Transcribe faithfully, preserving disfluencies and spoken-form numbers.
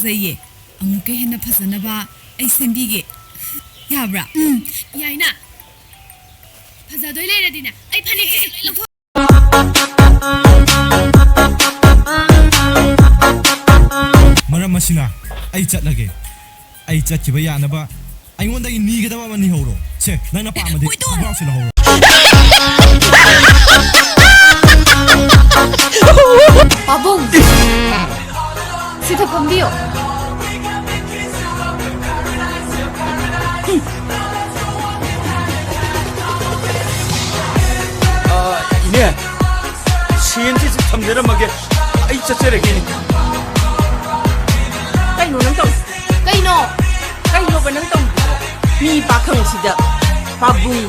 ꯐꯖꯩꯌꯦ꯫ ꯑꯃꯨꯛꯀ ꯍꯦꯟꯅ ꯐꯖꯅꯕ ꯑꯩ ꯁꯦꯝꯕꯤꯒꯦ꯫ ꯌꯥꯕ꯭ꯔꯥ? ꯎꯝ, ꯌꯥꯏꯅ꯫ ꯐꯖꯗꯣꯏ ꯂꯩꯔꯗꯤꯅꯦ, ꯑꯩ ꯐꯅꯦꯛꯁꯤꯁꯨ ꯂꯣꯏ ꯂꯧꯊꯣꯛ- ꯃꯔꯝ ꯑꯁꯤꯅ ꯑꯩ ꯆꯠꯂꯒꯦ꯫ ꯑꯩ ꯆꯠꯈꯤꯕ ꯌꯥꯅꯕ ꯑꯩꯉꯣꯟꯗꯒꯤ ꯅꯤꯒꯗꯕ ꯑꯃ ꯅꯤꯍꯧꯔꯣ꯫ ꯁꯦ, ꯅꯪꯅ ꯄꯥꯝꯃꯗꯤ ꯀꯣꯏꯇꯣꯟ! ꯈꯣꯡꯒ꯭ꯔꯥꯎꯁꯦ ꯂꯧꯍꯧꯔꯣ꯫ ꯄꯥꯕꯨꯡ! ꯁꯤꯗ ꯐꯝꯕꯤꯌꯣ꯫ ꯑ, ꯏꯅꯦ, ꯁꯦꯟꯁꯤꯁꯨ ꯊꯝꯖꯔꯝꯃꯒꯦ, ꯑꯩ ꯆꯠꯆꯔꯒꯦꯅꯦ꯫ ꯀꯩꯅꯣ ꯅꯪ ꯇꯧꯔꯤꯁꯦ? ꯀꯩꯅꯣ? ꯀꯩꯅꯣꯕ ꯅꯪ ꯇꯧꯔꯤꯗꯨꯕꯣ? ꯃꯤ ꯄꯥꯈꯪꯁꯤꯗ ꯄꯥꯕꯨꯡ